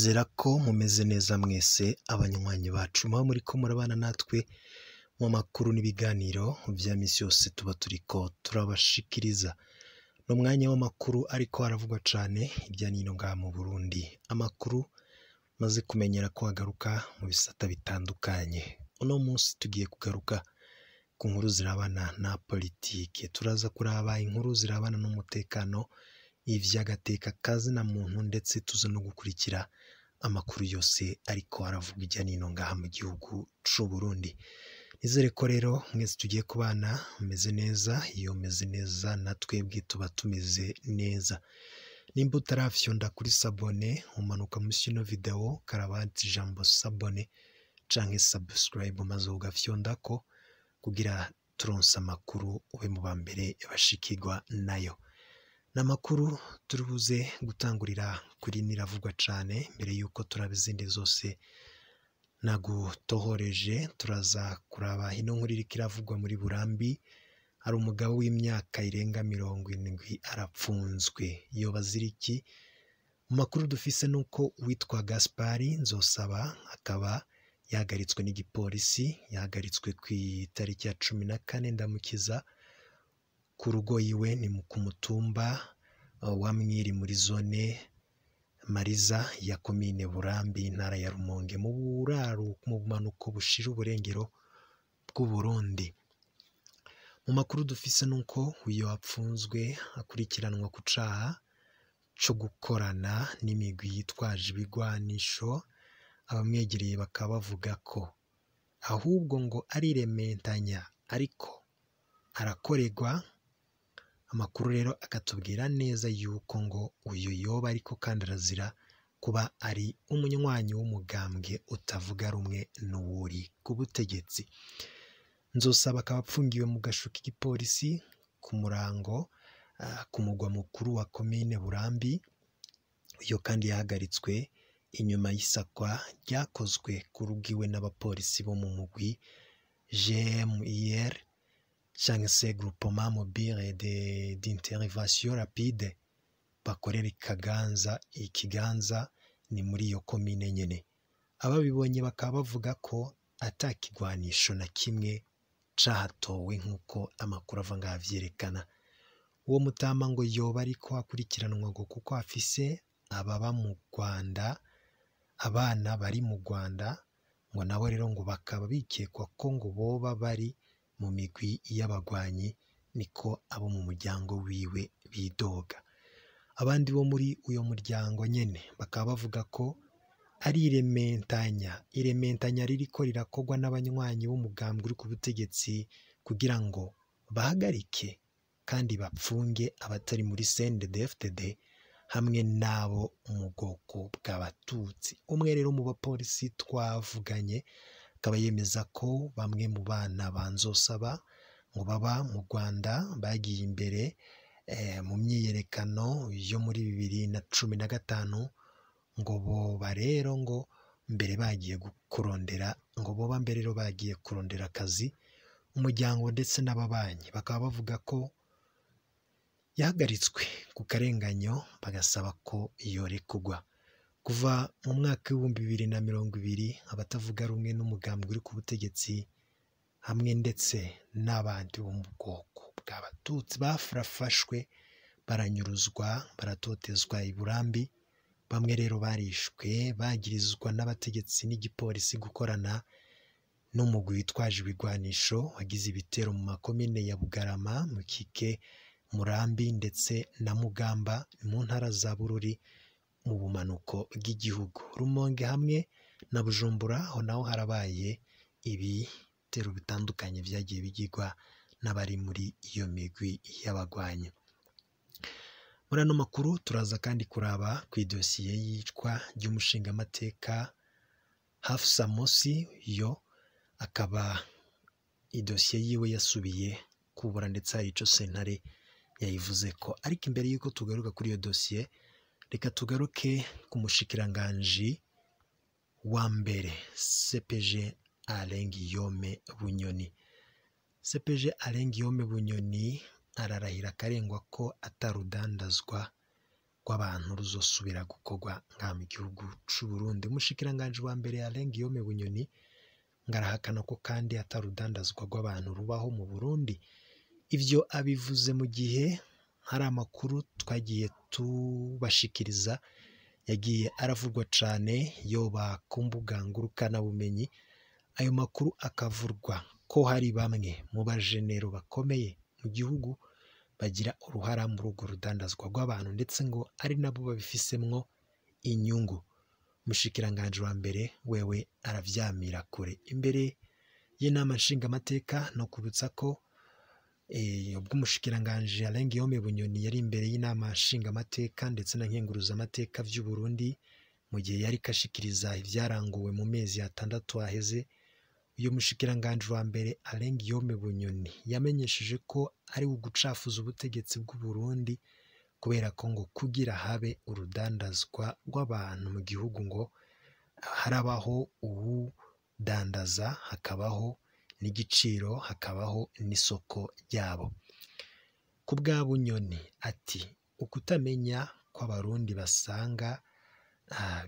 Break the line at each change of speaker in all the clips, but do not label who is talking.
Nizera ko mumeze neza mwese abanywanyi bacu muba muriko murabana natwe mu makuru n'ibiganiro vya misi yose tuba turiko turabashikiriza. Ni umwanya w'amakuru ariko aravugwa cane hirya n'ino ngaha mu Burundi. Amakuru maze kumenyera ko agaruka mu bisata bitandukanye. Uno munsi tugiye kugaruka ku nkuru zirabana na politike. Turaza kuraba inkuru zirabana n'umutekano, ivy'agateka kazina muntu ndetse tuza no gukurikira amakuru yose ariko aravugwa hirya n'ino ngaha mu gihugu c'u Burundi. Nizere ko rero mwese tugiye kubana mumeze neza, iyo mumeze neza na twebwe tuba tumeze neza. Nimba utarafyonda kuri sabone umanuka musi y'ino video karaba handitse ijambo sabone canke subscribe maze ugafyondako kugira turonse amakuru ube mu ba mbere bashikirwa nayo. Ni amakuru turibuze gutangurira kuri niravugwa cane mbere yuko turaba izindi zose nagutohoreje. Turaza kuraba ino nkuru iriko iravugwa muri Burambi, hari umugabo w'imyaka irenga 70 arapfunzwe. Yoba azira iki? Mu makuru dufise nuko uwitwa Gaspari Nzosaba akaba yahagaritswe n'igipolisi, yahagaritswe kw'itariki ya 14 Ndamukiza ku rugo iwe ni ku mutumba wa Mwiri muri zone Mariza ya komine Burambi intara ya Rumonge mu buraro mu bumanuko bushira uburengero bw'Uburundi. Mu makuru dufise nuko uyo apfunzwe akurikiranwa ku caha co gukorana n'imigwi yitwaje ibigwanisho, abamwegereye bakaba bavuga ko ahubwo ngo arirementanya ariko arakorerwa. Amakuru rero akatubwira neza yuko ngo uyu yoba ariko kandi arazira kuba ari umunywanyi w'umugambwe utavuga rumwe n'uwuri ku butegetsi. Nzosaba akaba apfungiwe mu gasho k'igipolisi ku murango ku mugwa mukuru wa komine Burambi. Uyo kandi yahagaritswe inyuma y'isakwa ryakozwe ku rugo iwe n'abapolisi bo mu mugwi GMIR canke se Groupement Mobile d'Intervention Rapide bakorera Ikaganza, Ikiganza ni muri iyo komine nyene. Ababibonye bakaba bavuga ko ata kigwanisho na kimwe cahatowe nk'uko amakuru ava ngaha avyerekana. Uwo mutama ngo yoba ariko akurikiranwa ngo kuko afise ababa mu Rwanda, abana bari mu Rwanda, ngo nabo rero ngo bakaba bikekwa ko ngo boba bari mu migwi y'abagwanyi, niko abo mu muryango wiwe bidoga. Abandi bo muri uyo muryango nyene bakaba bavuga ko ari irementanya, irementanya ririko rirakorwa n'abanywanyi b'umugambwe uri ku butegetsi kugira ngo bahagarike kandi bapfunge abatari muri CNDD-FDD hamwe n'abo mu bwoko bw'abatutsi. Umwe rero mu bapolisi twavuganye akaba yemeza ko bamwe mu bana ba Nzosaba ngo baba mu Rwanda bagiye imbere mu myiyerekano yo muri 2015, ngo boba rero ngo mbere bagiye kurondera, ngo boba mbere rero bagiye kurondera akazi umuryango ndetse n'ababanyi bakaba bavuga ko yahagaritswe ku karenganyo bagasaba ko yorekurwa. Kuva mu mwaka w'2020 abatavuga rumwe n'umugambwe uri ku butegetsi hamwe ndetse n'abandi bo mu bwoko bw'abatutsi barafashwe, baranyuruzwa, baratotezwa i Burambi. Bamwe rero barishwe bagirizwa n'abategetsi n'igipolisi gukorana n'umugwi witwaje ibigwanisho wagize ibitero mu makomine ya Bugarama, Mukike, Murambi ndetse na Mugamba mu ntara za Bururi mu bumanuko bw'igihugu. Rumonge hamwe na Bujumbura aho naho harabaye ibitero bitandukanye vyagiye bigirwa n'abari muri iyo migwi y'abagwanyi. Muri ano makuru turaza kandi kuraba kw'idosiye y'icwa ry'umushingamateka Hafsa Mosi, yo akaba idosiye yiwe yasubiye kubura ndetse hari ico sentare yayivuzeko. Ariko imbere yuko tugaruka kuri iyo dosiye, reka tugaruke ku mushikiranganji wa mbere CPG Alain Guillaume Bunyoni. CPG Alain Guillaume Bunyoni ararahira akarengwa ko atarudandazwa rw'abantu ruzosubira gukorwa ngaha mu gihugu c'u Burundi. Umushikiranganji wa mbere Alain Guillaume Bunyoni ngo arahakana ko kandi atarudandazwa rw'abantu rubaho mu Burundi. Ivyo abivuze mu gihe hari amakuru twagiye tubashikiriza yagiye aravurwa cane yoba ku mbuga ngurukanabumenyi. Ayo makuru akavurwa ko hari bamwe mu bajenero bakomeye mu gihugu bagira uruhara muri urwo rudandazwa rw'abantu, ndetse ngo ari nabo babifisemwo inyungu. Umushikiranganji wa mbere wewe aravyamira kure. Imbere y'inama nshingamateka no kubutsa ko ubwo umushikiranganji Alain Guillaume Bunyoni yari imbere y'inama nshingamateka ndetse na nkenguruzamateka vy'u Burundi mu gihe yariko ashikiriza ivyaranguwe mu mezi 6 aheze, uyu mushikiranganji wa mbere Alain Guillaume Bunyoni yamenyesheje ko ari ugucafuza ubutegetsi bw'u Burundi kubera ko ngo kugira habe urudandazwa rw'abantu mu gihugu ngo harabaho uwudandaza, hakabaho n'igiciro, hakabaho n'isoko ryabo. Ku bwa Bunyoni ati ukutamenya kw'abarundi basanga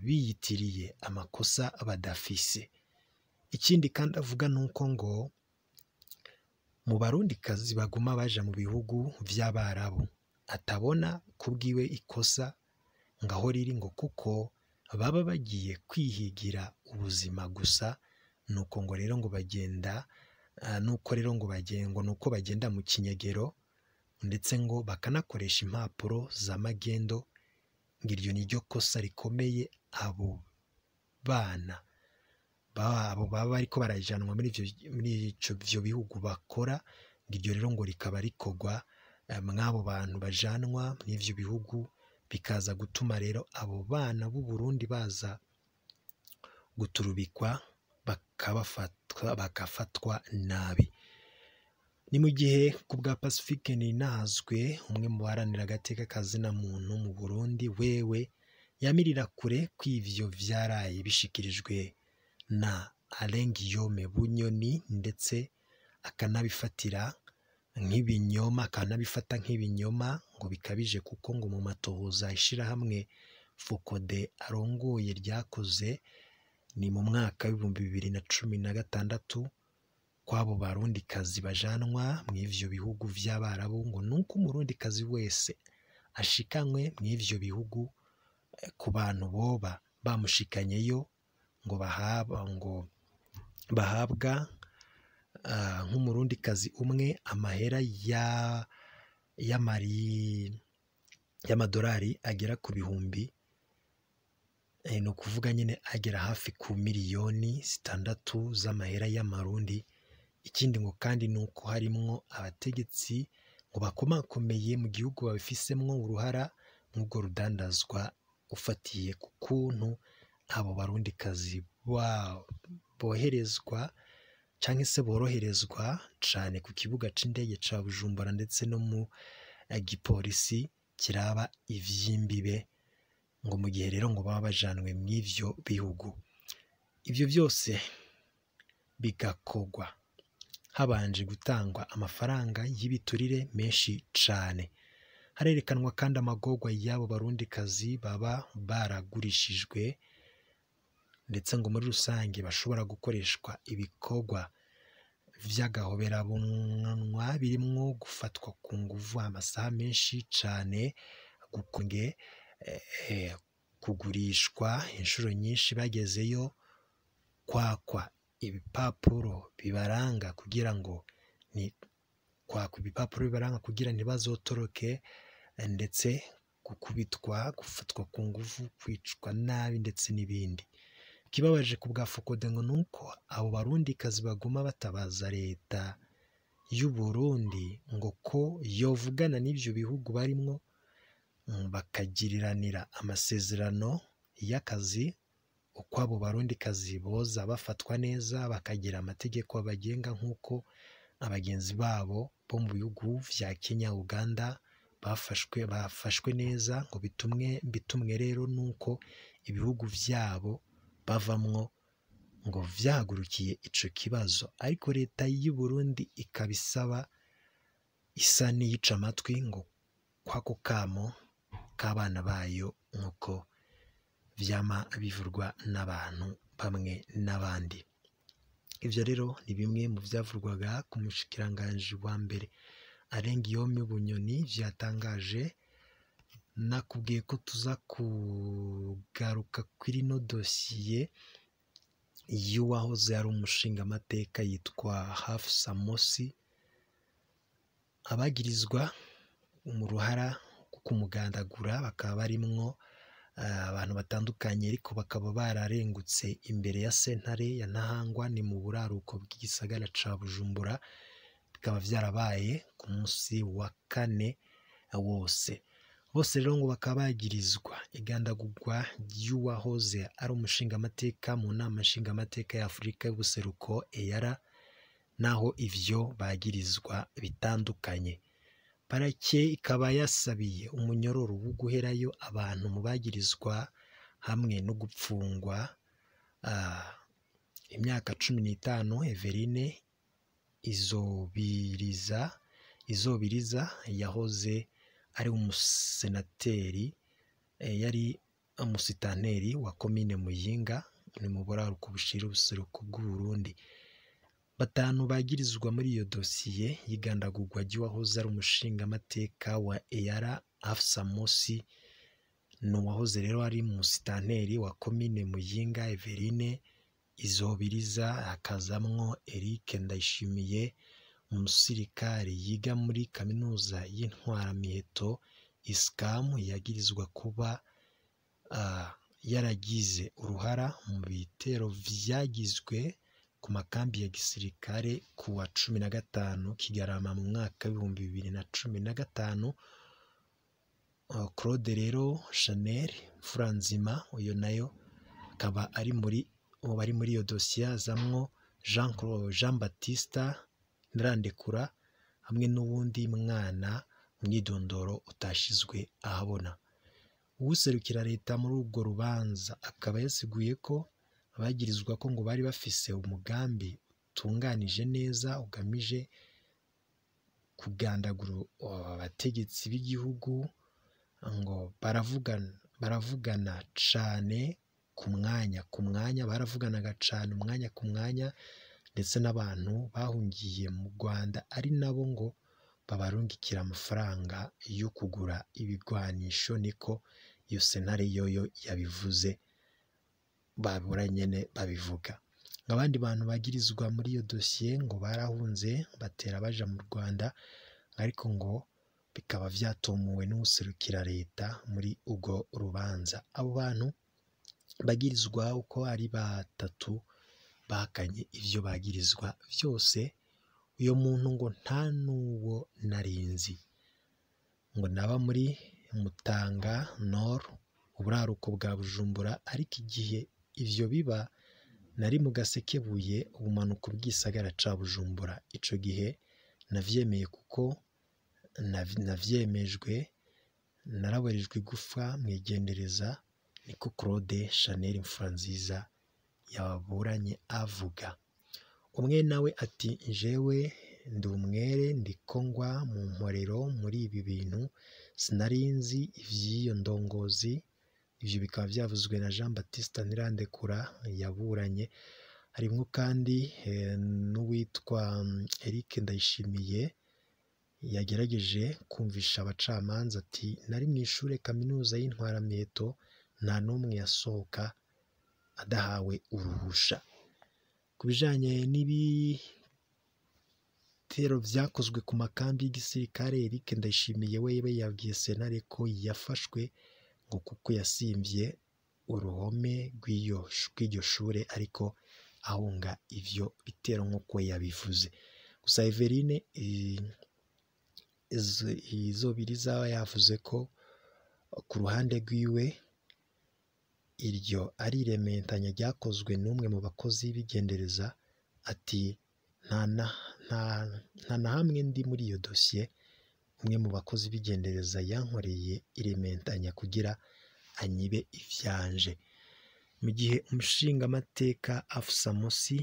biyitiriye amakosa badafise. Ikindi kandi avuga nuko ngo mu barundikazi baguma baja mu bihugu vy'Abarabu atabona kubwiwe ikosa ngaho riri, ngo kuko baba bagiye kwihigira ubuzima gusa, nuko ngo rero ngo bagenda nuko rero ngo bagengo nuko bagenda mu kinyegero, ndetse ngo bakanakoresha impapuro za magendo, ngo iryo niryo kosa rikomeye abo bana abo baba bariko barajanwa muri ivyo bihugu bakora, ngo iryo rero ngo rikaba rikorwa mw'abo bantu bajanwa mw'ivyo bihugu, bikaza gutuma rero abo bana b'u Burundi baza guturubikwa bakafatwa nabi. Ni mu gihe ku bwa Pacifique Ninahazwe, umwe mu baharanira agateka kazina muntu mu Burundi, wewe yamirira kure kw'ivyo vyaraye bishikirijwe na Alain Guillaume Bunyoni, ndetse akanabifatira nk'ibinyoma, akanabifata nk'ibinyoma ngo bikabije, kuko ngo mu matohoza ishirahamwe Fokode arongoye ryakoze ni mu mwaka w'2016 kw'abo barundikazi bajanwa mw'ivyo bihugu vy'Abarabu, ngo nuko umurundikazi wese ashikanywe mw'ivyo bihugu ku bantu boba bamushikanyeyo ngo bahabwa nk'umurundikazi umwe amahera y'amadolari agera ku bihumbi, ni ukuvuga nyine agera hafi ku miliyoni 6 z'amahera y'amarundi. Ikindi ngo kandi nuko harimwo abategetsi ngo bakomakomeye mu gihugu babifisemwo uruhara mw'urwo rudandazwa, ufatiye ku kuntu abo barundikazi boherezwa canke se boroherezwa cane ku kibuga c'indege ca Bujumbura, ndetse no mu gipolisi kiraba ivy'imbibe, ngo mu gihe rero ngo baba bajanwe mw'ivyo bihugu. Ivyo vyose bigakorwa habanje gutangwa amafaranga y'ibiturire menshi cane. Harerekanwa kandi amagorwa y'abo barundikazi baba baragurishijwe, ndetse ngo muri rusange bashobora gukoreshwa ibikorwa vy'agahoberabunwa birimwo gufatwa ku nguvu amasaha menshi cane, kugurishwa inshuro nyinshi bagezeyo, kwakwa ibipapuro bibaranga kugira ngo ni kwakwa ibipapuro bibaranga kugira ntibazotoroke, ndetse gukubitwa, gufatwa ku nguvu, kwicwa nabi ndetse n'ibindi. Ikibabaje ku bwa Fokode ngo nuko abo barundikazi baguma batabaza leta y'u Burundi ngo ko yovugana n'ivyo bihugu barimwo bakagiriranira amasezerano y'akazi, uko abo barundikazi boza bafatwa neza, bakagira amategeko abagenga nk'uko abagenzi babo bo mu bihugu vya Kenya, Uganda bafashwe neza, ngo bitumwe rero nuko ibihugu vyabo bavamwo ngo vyahagurukiye ico kibazo. Ariko leta y'u Burundi ikabisaba isa n'iyica amatwi ngo kwako kamo k'abana bayo nk'uko vyama bivurwa n'abantu bamwe n'abandi. Ivyo rero ni bimwe mu vyavurwaga ku mushikiranganji wa mbere Alain Guillaume Bunyoni vyatangaje. Nakubwiye ko tuza kugaruka kuri ino dosiye y'uwahoze ari umushingamateka yitwa Hafsa Mosi, abagirizwa mu ruhara ku kumugandagura bakaba barimwo abantu batandukanye, ariko bakaba bararengutse imbere ya sentare ya Ntahangwa, ni mu buraruko bw'igisagara ca Bujumbura, bikaba vyarabaye ku munsi wa kane wose. Bose rero ngo bakaba bagirizwa igandagurwa ry'uwahoze ari umushingamateka mu nama nshingamateka ya Afurika y'ubuseruko EAR, naho ivyo bagirizwa bitandukanye. Parake ikaba yasabiye umunyororo wo guherayo abantu mu bagirizwa hamwe no gupfungwa imyaka 15. Everine Izobiriza yahoze ari umusenateri, yari umusitanteri wa komine Muyinga, ni mu buraruko bushira ubuseruko bw'Uburundi. Batanu bagirizwa muri iyo dosiye y'igandagurwa ry'uwahoze ari umushingamateka wa EAR Hafsa Mosi, ni uwahoze rero ari umusitanteri wa komine Muyinga Everine Izobiriza, hakazamwo Eric Ndayishimiye, umusirikare yiga muri kaminuza y'intwaramiheto ISCAM, yagirizwa kuba yaragize uruhara mu bitero vyagizwe ku makambi ya gisirikare ku wa 15 Kigarama mu mwaka w'2015. Claude rero Chanel Mfuranzima, uyo nayo akaba ari muri mu bari muri iyo dosiye, hazamwo Jean Baptiste Ntirandekura hamwe n'uwundi mwana umwidondoro utashizwe ahabona. Uwuserukira leta muri urwo rubanza akaba yasiguye ko abagirizwa ko ngo bari bafise umugambi utunganije neza ugamije kugandagura abategetsi b'igihugu, ngo baravugana cane ku mwanya ku mwanya, baravuganaga cane umwanya ku mwanya, ndetse n'abantu bahungiye mu Rwanda ari nabo ngo babarungikira amafaranga yo kugura ibigwanisho, niko iyo sentare yoyo yabivuze, babura nyene babivuga. Abandi bantu bagirizwa muri iyo dosiye ngo barahunze batera baja mu Rwanda, ariko ngo bikaba vyatomowe n'uwuserukira leta muri urwo rubanza. Abo bantu bagirizwa uko ari batatu bahakanye ivyo bagirizwa vyose. Uyo muntu ngo nta n'uwo narinzi, ngo naba muri Mutanga Nord, uburaruko bwa Bujumbura, ariko igihe ivyo biba nari mu Gasekebuye, ubumanuko bw'isagara ca Bujumbura. Ico gihe navyemeye kuko navyemejwe, naraborejwe igufa mwigendereza, niko Claude Chanel Mfuranziza yaburanye avuga. Umwe nawe ati jewe ndi umwere, ndiko ngwa mu mporero muri ibi bintu, sinarinzi ivy'iyo ndongozi. Ivyo bikaba vyavuzwe na Jean Baptiste Ntirandekura yaburanye. Harimwo kandi n'uwitwa Eric Ndayishimiye yagerageje kumvisha abacamanza ati nari mw'ishure kaminuza y'intwaramiheto, nta n'umwe yasohoka adahawe uruhusha. Ku bijanye n'ibitero vyakozwe ku makambi y'igisirikare, Eric Ndayishimiye wewe yabwiye sentare ko yafashwe ngo kuko yasimvye uruhome rw'iryo shure, ariko ahunga ivyo bitero nk'uko yabivuze. Gusa Everine Izobiriza yavuze ko ku ruhande rwiwe iryo ari irementanya ryakozwe n'umwe mu bakozi b'igendereza, ati nta na hamwe ndi muri iyo dosiye, umwe mu bakozi b'igendereza yankoreye irementanya kugira anyibe ivyanje. Mu gihe umushingamateka Hafsa Mosi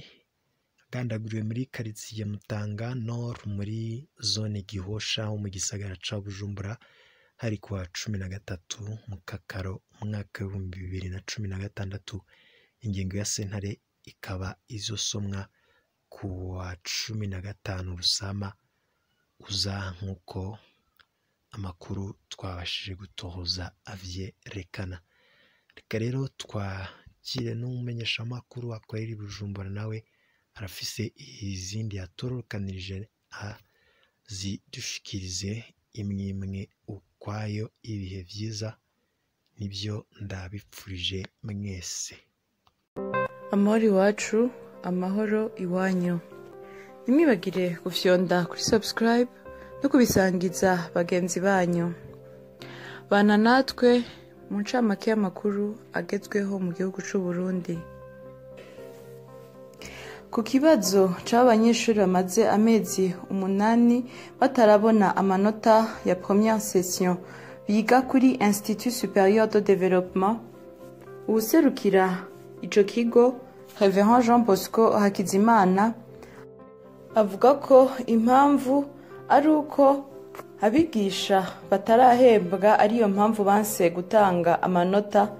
agandaguriwe muri karitsiye Mutanga Nord muri zone Gihosha ho mu gisagara ca Bujumbura, Hari kuwa 13 Mukakaro umwaka w'2016. Ingingo ya sentare ikaba izosomwa kuwa 15 Rusama uza, nk'uko amakuru twabashije gutohoza avyerekana. Reka rero twakire n'umumenyeshamakuru akorera i Bujumbura, nawe arafise izindi yatorokanirije azidushikirize imwe imwe ukwayo. Ibihe vyiza nibyo ndabipfurije mwese.
Amahoro iwacu, amahoro iwanyu. Ntimwibagire gufyonda kuri subscribe no kubisangiza bagenzi banyu. Bana natwe mu ncamake y'amakuru agezweho mu gihugu c'u Burundi. Ku kibazo c'abo banyeshuri bamaze amezi 8 batarabona amanota ya première session biga kuri Institut Supérieur de Développement, uwuserukira ico kigo Reverend Jean Bosco Hakizimana avuga ko impamvu ari uko abigisha batarahembwa, ariyo mpamvu banse gutanga amanota.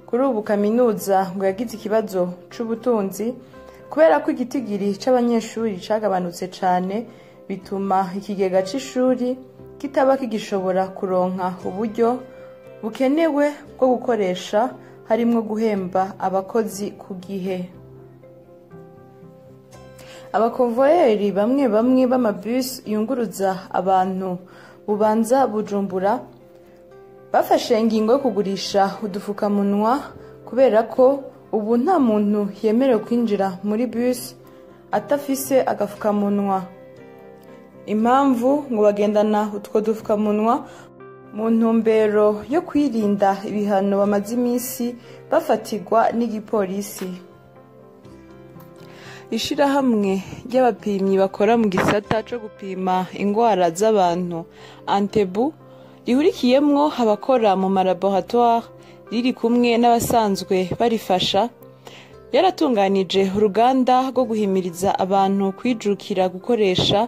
Kuri ubu kaminuza ngo yagize ikibazo c'ubutunzi kubera ko igitigiri c'abanyeshuri cagabanutse cane, bituma ikigega c'ishuri kitaba kigishobora kuronka uburyo bukenewe bwo gukoresha, harimwo guhemba abakozi ku gihe. Abakonvoyeri bamwe bamwe b'amabisi yunguruza abantu Bubanza Bujumbura bafashe ingingo yo kugurisha udufukamunwa, kubera ko ubu nta muntu yemerewe kwinjira muri bus atafise agafukamunwa. Impamvu ngo bagendana utwo dufukamunwa mu ntumbero yo kwirinda ibihano bamaze iminsi bafatirwa n'igipolisi. Ishirahamwe ry'abapimyi bakora mu gisata co gupima ingwara z'abantu Antebu, rihurikiyemwo abakora mu malaboratoire, riri kumwe n'abasanzwe barifasha, yaratunganije uruganda rwo guhimiriza abantu kwijukira gukoresha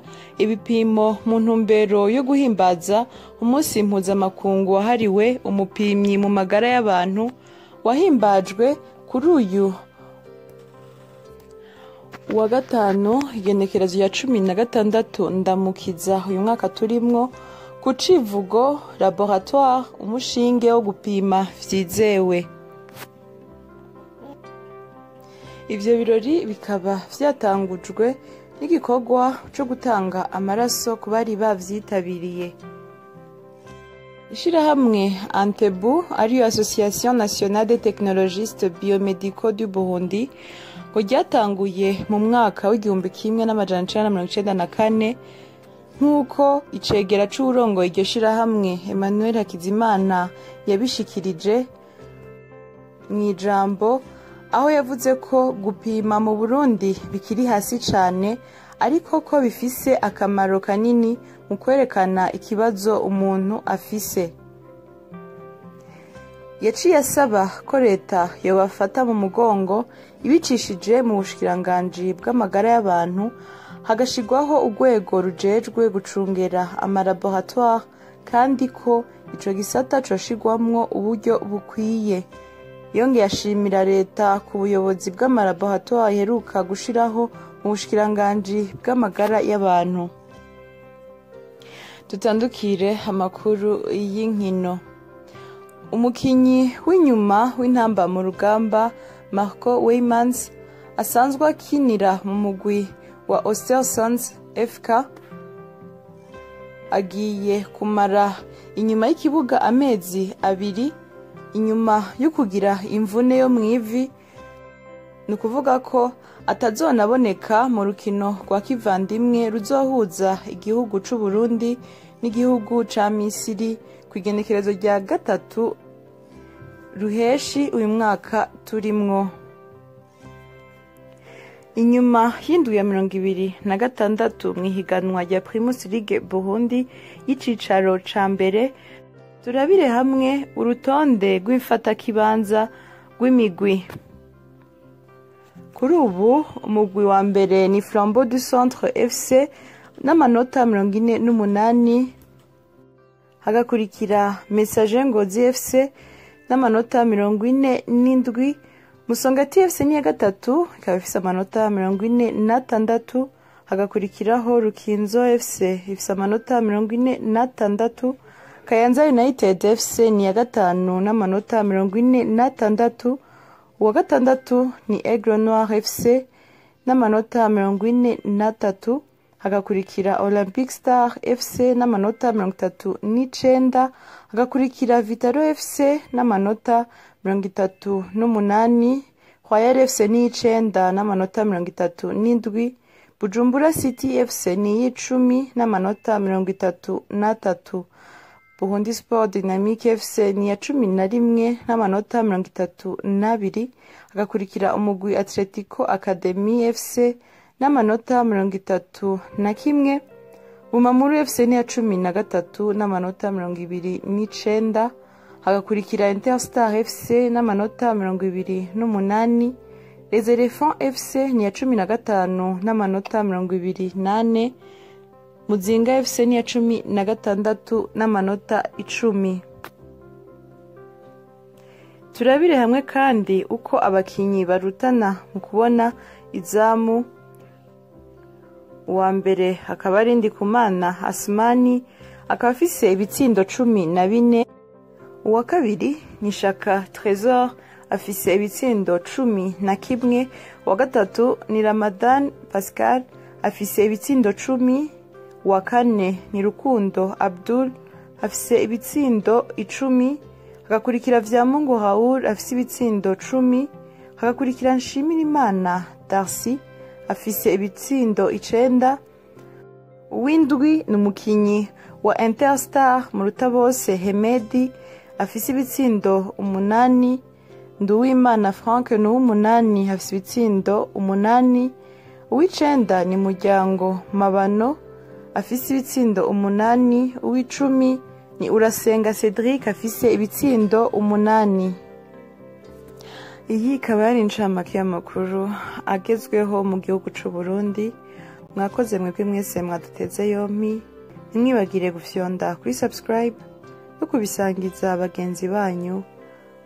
ibipimo mu ntumbero yo guhimbaza umunsi mpuzamakungu wahariwe umupimyi mu magara y'abantu, wahimbajwe kuri uyu wa gatanu igenekerezo ya 16 Ndamukiza uyu mwaka turimwo, ku civugo laboratoire umushinge wo gupima vyizewe. Ivyo birori bikaba vyatangujwe n'igikorwa co gutanga amaraso ku bari bavyitabiriye. Ishirahamwe Antebu, ariyo Association Nationale des Technologistes Biomédicaux du Burundi, ngo ryatanguye mu mwaka w'1994, nk'uko icegera c'uwurongoye iryo shirahamwe Emmanuel Hakizimana yabishikirije mw'ijambo, aho yavuze ko gupima mu Burundi bikiri hasi cane, ariko ko bifise akamaro kanini mu kwerekana ikibazo umuntu afise. Yaciye asaba ko leta yobafata mu mugongo ibicishije mu bushikiranganji bw'amagara y'abantu, hagashirwaho urwego rujejwe gucungera amalaboratoire, kandi ko ico gisata coshirwamwo uburyo bukwiye. Yongeye ashimira leta ku buyobozi bw'amalaboratoire iheruka gushiraho mu bushikiranganji bw'amagara y'abantu. Tutandukire amakuru y'inkino. Umukinyi w'inyuma w'intamba mu rugamba Marco Weymans, asanzwe akinira mu mugwi wa Ostersunds FK, agiye kumara inyuma y'ikibuga amezi 2 inyuma yo kugira imvune yo mw'ivi. Ni ukuvuga ko atazonaboneka mu rukino rwa kivandimwe ruzohuza igihugu c'u Burundi n'igihugu ca Misiri kw'igenekerezo rya 3 Ruheshi uyu mwaka turimwo. Inyuma y'indwi ya 26 mw'ihiganwa rya Primus League Burundi y'icicaro ca mbere, turabire hamwe urutonde rw'imfatakibanza rw'imigwi. Kuri ubu umugwi wa mbere ni Flambeau du Centre FC n'amanota 48, hagakurikira Messager Ngozi FC n'amanota 47. Musongati FC ni iya gatatu, ikaba ifise amanota 46, hagakurikiraho Rukinzo FC ifise amanota 46. Kayanza United FC ni iya gatanu n'amanota 46. Uwa gatandatu ni Aigle Noir FC n'amanota 43, hagakurikira Olympic Star FC n'amanota 39, hagakurikira Vitalo FC n'amanota 38, Royal FC ni iy'icenda n'amanota 37, Bujumbura City FC ni iy'icumi n'amanota 33. Burundi Sport Dynamique FC ni iya 11 n'amanota 32, hagakurikira umugwi Atletico Academy FC n'amanota 31. Bumamuru FC ni iya 13 n'amanota 29, hagakurikira Interstar FC n'amanota 28. Les Elephants FC ni iya 15 n'amanota 24. Muzinga FC ni iya 16 n'amanota 10. Turabire hamwe kandi uko abakinyi barutana mu kubona izamu. Uwa mbere akaba ari Ndikumana Asmani, akaba afise ibitsindo 14. Uwa kabiri ni Shaka Trésor, afise ibitsindo 11. Uwa gatatu ni Ramadan Pascal, afise ibitsindo 10. Uwa kane ni Rukundo Abdul, afise ibitsindo 10. Hagakurikira Vyamungu Raoul, afise ibitsindo 10. Hagakurikira Nshimirimana Darcy, afise ibitsindo 9. Uwindwi ni umukinyi wa Interstar Murutabose Hemedi, afise ibitsindo 8. Nduwimana Frank ni uw'umunani, afise ibitsindo 8. Uw'icenda ni Muryango Mabano, afise ibitsindo 8. Uw'icumi ni Urasenga Cedric, afise ibitsindo 8. Iyi ikaba yari incamake y'amakuru agezweho mu gihugu c'u Burundi. Mwakoze mwebwe mwese mwaduteze yompi, ntimwibagire gufyonda kuri subscribe no kubisangiza bagenzi banyu.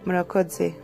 Murakoze.